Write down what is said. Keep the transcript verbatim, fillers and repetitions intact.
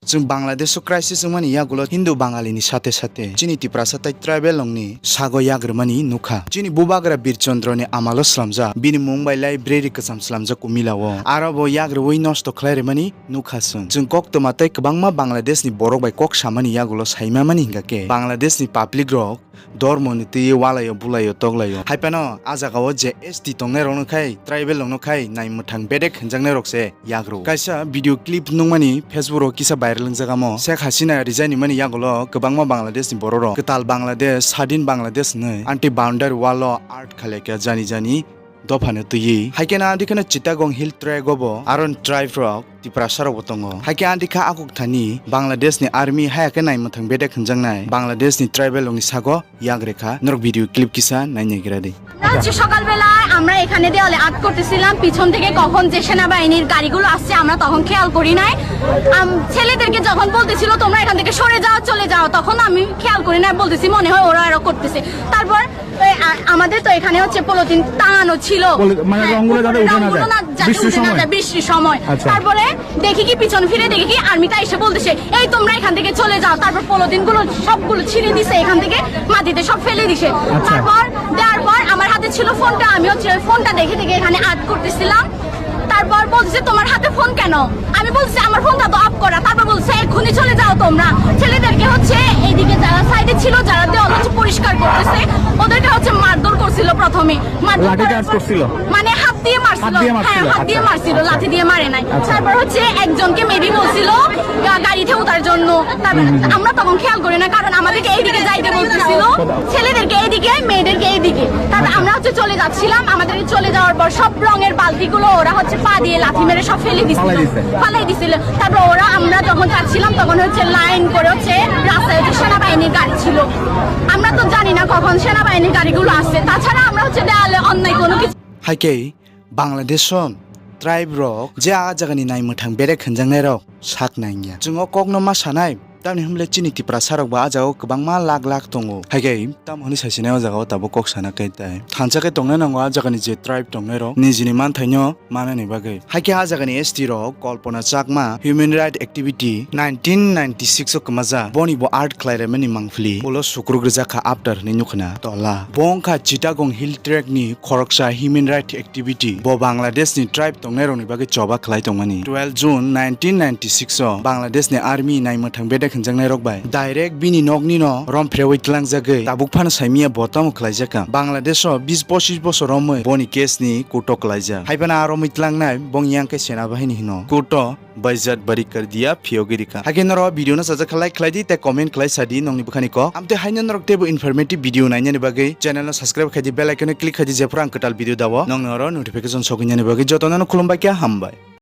Chwng Bangladesh o crisis wngmani yagulo Hindu Bangali ni sate sate chini Tiprasa tai tribal rokni sago yagrwmani nukha. Chini bubagra Bir Chandra ni amalo slamjak, bini mung bai library kwcham slamjak Kumila o. Aro bo yagrwi nosto khlai rwmani nukha chwng. Chwng koktwma tei kwbangma Bangladesh ni borok bai kok samani yagulo saimamani hingkha khe Bangladesh ni public rok dormo ni twi walaio bulaio toklaio. Haiphano a jagao je S T tongnai rokno khai, tribal rokno khai nai mwthang bedek hwnjaknai rok se yagrw. Kaisa video clip nukmani Facebook o kisa viral wngjak amo. Sheikh Hasina resign nimani yagulo kwbangma Bangladesh ni borok rok kwtal Bangladesh, sadin Bangladesh hwnwi anti boundary wall o art khalekha jani jani dophano twiwi. Haikhe na andikheno Chittagong Hill Tract o bo aron tribe rok Tiprasa rok bo tongo. Haikhe andikha akuk thani Bangladesh ni army haya khe nai mwthang bedek hwnjaknai Bangladesh ni tribal rokni sago yagrekha. Norok video clip kisa nainaigra di. আমরা হচ্ছে সকালবেলায় আমরা এখানে দেওয়ালে আর্ট করতেছিলাম, পিছন থেকে কখন যে সেনাবাহিনীর গাড়িগুলো আসছে আমরা তখন খেয়াল করি নাই। আম, ছেলেদেরকে যখন বলতেছিল তোমরা এখান থেকে সরে যাও, চলে যাও, তখন আমি খেয়াল করি না, বলতেছি মনে হয় ওরা আরো করতেছে। তারপর এই আ-, আমাদের তো এখানে হচ্ছে পলিথিন টাঙানো ছিল। পলি-, মানে হ্যাঁ, রংগুলো যাতে উপরে উঠে না রংগুলো যায়, না, যাতে বৃষ্টির উঠে না সময়। যায় বৃষ্টির সময়। আচ্ছা। তারপরে দেখি কি পিছন ফিরে দেখি কি আর্মিটা এসে বলতেছে, "এই তোমরা এখান থেকে চলে যাও।" তারপর পলিথিনগুলো সবগুলো ছিঁড়ে দিছে এখান থেকে, মাটিতে সব ফেলে দিছে। আচ্ছা। তারপর দেওয়ার পর আমার হাতে ছিল ফোনটা, আমি হচ্ছে ওই ফোনটা দেখে দেখে এখানে আর্ট করতেছিলাম। তারপর বলছে, "তোমার হাতে ফোন কেন?" আমি বলছি, "আমার ফোনটা তো অফ করা।" তারপর বলছে, "এক্ষুনি চলে যাও তোমরা।" ছেলেদেরকে হচ্ছে এইদিকে যারা সাইডে ছিল, যারা দেওয়াল হচ্ছে পরিষ্কার করতেছে, ওদেরকে হচ্ছে মারধর করছিল প্রথমে। মারধর লাঠি করার চার্জ পর করছিল? মানে হাত দিয়ে মারছিল। হাত দিয়ে মারছিল? হ্যাঁ, হাত দিয়ে আচ্ছা, মারছিল, আচ্ছা। লাঠি দিয়ে মারে নাই। আচ্ছা। তারপর হচ্ছে একজনকে মেবি বলছিল গা-, গাড়ি থেকে উঠার জন্য। তারপর হুম, হুম, হুম। আমরা তখন খেয়াল করি না, কারণ আমাদেরকে এইদিকে যাইতে বলতেছিল। ছেলেদেরকে এইদিকে, মেয়েদেরকে এইদিকে। তারপর আচ্ছা। আমরা হচ্ছে চলে যাচ্ছিলাম, আমাদেরকে চলে যাওয়ার পর সব রঙের বালতিগুলো ওরা হচ্ছে পা দিয়ে লাথি মেরে সব ফেলে দিছিল। ফালাই দিছে। ফালাই দিছিল। তারপর ওরা, আমরা যখন যাচ্ছিলাম তখন হচ্ছে লাইন করে হচ্ছে রাস্তায় হচ্ছে সেনাবাহিনীর গাড়ি ছিল। আমরা তো জানি না কখন সেনাবাহিনীর গাড়িগুলো আসছে, তাছাড়া আমরা হচ্ছে দেয়ালে অন্যায় কোনো কিছু Haikhe Bangladesh o tribe rok je a jagani nai mwthang berek hwnjaknai rok sak nai wngya. Chwng o kokno ma sanai, tamni hwnle chini Tiprasa rok bo a jagao kwbangma lakh lakh tongo. Haikhe tamo hwnwi saisinai o jagao tabuk kok sana khe tai thansa khe tongnai nango a jagani je tribe tongnai rok nijini manthaino manani bagwi. Haikhe a jagani S T rok Kalpana Chakma human right activity nineteen ninety-six o kwmajak, boni bo art khlai raimani mangpili ulo sukruk rijak kha after hwnwi nukhna tola. Bo wngkha Chittagong Hill Tract ni khoroksa human right activity. Bo Bangladesh ni tribe tongnai rokni bagwi choba khlai tongmani. Twelve June nineteen ninety-six o Bangladesh ni army nai mwthang bedek hwnjaknai rok bai direct bini nokni no romphrewi tlangjagwi tabuk phano saimia bo tamo khlaijak kha. Bangladesh o bis pochish bosor romwi boni case ni court o klaijak. Haiphano a romwi tlangnai bong yang khe senabahini hino court o baijat bari kar diya phiyogwi rikha. Haikhe norok video no sajak kha like khlai di tei comment khlai sa di nongni bwkhani kok. Amtwi haino norok teibo informative video nainani bagwi channel no subscribe khai di, bell icon no click khai di, jephru ang kwtal video dao nongni oro notification sogwinani bagwi. Jotono no khulumbai kha, hambai.